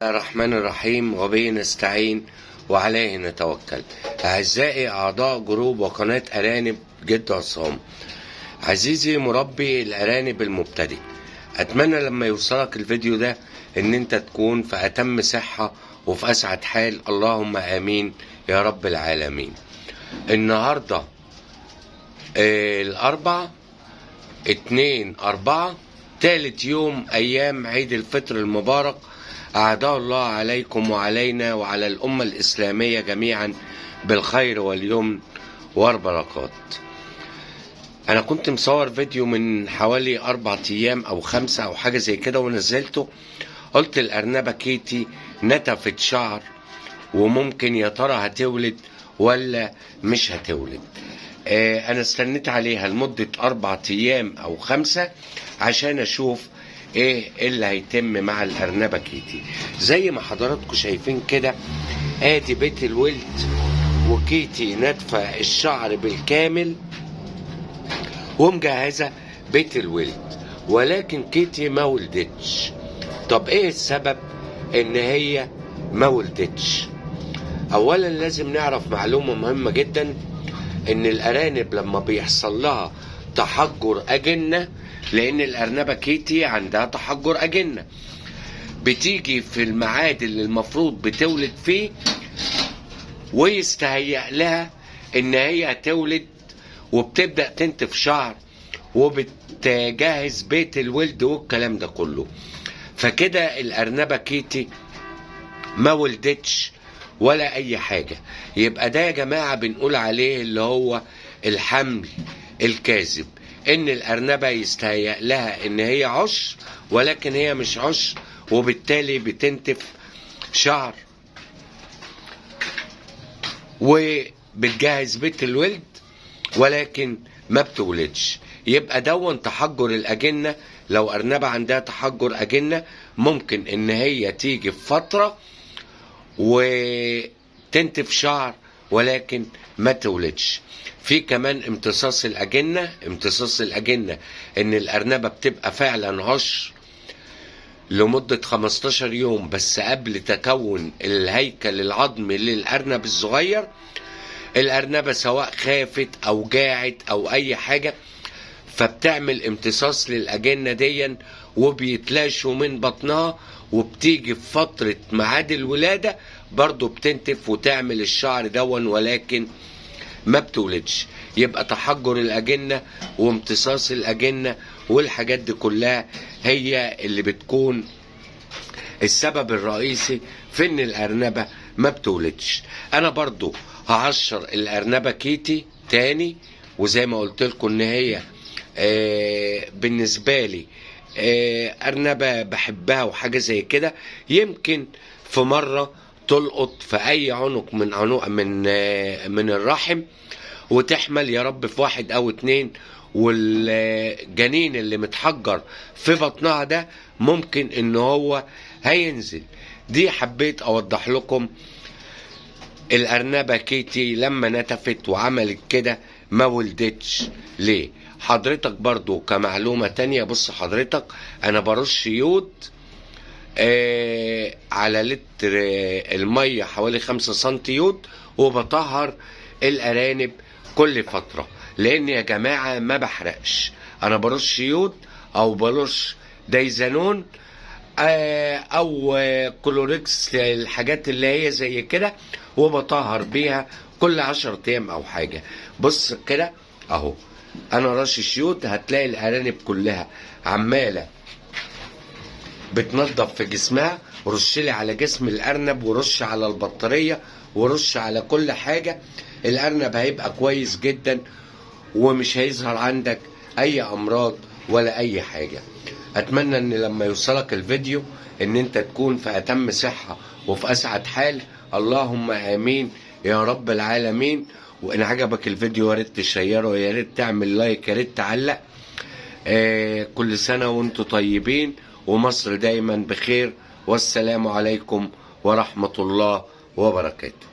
الرحمن الرحيم، وبه نستعين وعليه نتوكل. أعزائي أعضاء جروب وقناة أرانب جد عصام، عزيزي مربي الأرانب المبتدئ، أتمنى لما يوصلك الفيديو ده إن أنت تكون في أتم صحة وفي أسعد حال، اللهم آمين يا رب العالمين. النهاردة الأربع 2/4، تالت يوم أيام عيد الفطر المبارك، أعاده الله عليكم وعلينا وعلى الأمة الإسلامية جميعا بالخير واليمن والبركات. أنا كنت مصور فيديو من حوالي 4 أيام أو 5 أو حاجة زي كده ونزلته، قلت الأرنبة كيتي نتفت شعر وممكن يا ترى هتولد ولا مش هتولد. أنا استنيت عليها لمدة 4 أيام أو 5 عشان أشوف إيه اللي هيتم مع الأرنبة كيتي. زي ما حضراتكم شايفين كده، آدي بيت الولد وكيتي ناتفة الشعر بالكامل ومجهزة بيت الولد، ولكن كيتي ما ولدتش. طب إيه السبب إن هي ما ولدتش؟ أولا لازم نعرف معلومة مهمة جدا، إن الأرانب لما بيحصل لها تحجر أجنة، لأن الأرنبة كيتي عندها تحجر أجنة، بتيجي في الميعاد اللي المفروض بتولد فيه ويستهيأ لها إن هي هتولد، وبتبدأ تنتف شعر وبتجهز بيت الولد والكلام ده كله. فكده الأرنبة كيتي ما ولدتش ولا أي حاجة. يبقى ده يا جماعة بنقول عليه اللي هو الحمل الكاذب، إن الأرنبة يستهيأ لها إن هي عشر ولكن هي مش عشر، وبالتالي بتنتف شعر وبتجهز بيت الولد ولكن ما بتولدش. يبقى دون تحجر الأجنة. لو أرنبة عندها تحجر أجنة ممكن إن هي تيجي في فترة وتنتف شعر ولكن ما تولدش. في كمان امتصاص الأجنة. امتصاص الأجنة إن الأرنبة بتبقى فعلا عشر لمدة 15 يوم بس قبل تكون الهيكل العظمي للأرنب الصغير. الأرنبة سواء خافت أو جاعت أو أي حاجة فبتعمل امتصاص للأجنة ديا وبيتلاشوا من بطنها، وبتيجي في فترة ميعاد الولادة برضو بتنتف وتعمل الشعر دون ولكن ما بتولدش. يبقى تحجر الأجنة وامتصاص الأجنة والحاجات دي كلها هي اللي بتكون السبب الرئيسي في ان الأرنبة ما بتولدش. انا برضو هعشر الأرنبة كيتي تاني، وزي ما قلت لكم ان هي بالنسبة لي أرنبة بحبها وحاجة زي كده، يمكن في مرة تلقط في أي عنق من عنق من الرحم وتحمل يا رب في 1 أو 2، والجنين اللي متحجر في بطنها ده ممكن إن هو هينزل. دي حبيت أوضح لكم الأرنبة كيتي لما نتفت وعملت كده ما ولدتش ليه. حضرتك برضو كمعلومة تانية، بص حضرتك أنا برش يود على لتر المية حوالي 5 سنتي يود، وبطهر الأرانب كل فترة، لأن يا جماعة ما بحرقش. أنا برش يود أو برش دايزانون أو كلوريكس، الحاجات اللي هي زي كده، وبطهر بيها كل 10 أيام أو حاجة. بص كده أهو، أنا رشش يود، هتلاقي الأرانب كلها عمالة بتنظف في جسمها. رش لي على جسم الأرنب، ورش على البطارية، ورش على كل حاجة. الأرنب هيبقى كويس جدا ومش هيظهر عندك أي أمراض ولا أي حاجة. أتمنى إن لما يوصلك الفيديو إن أنت تكون في أتم صحة وفي أسعد حال، اللهم آمين يا رب العالمين. وإن عجبك الفيديو يا ريت تشيره، يا ريت تعمل لايك، يا ريت تعلق. كل سنة وانتم طيبين، ومصر دايما بخير. والسلام عليكم ورحمة الله وبركاته.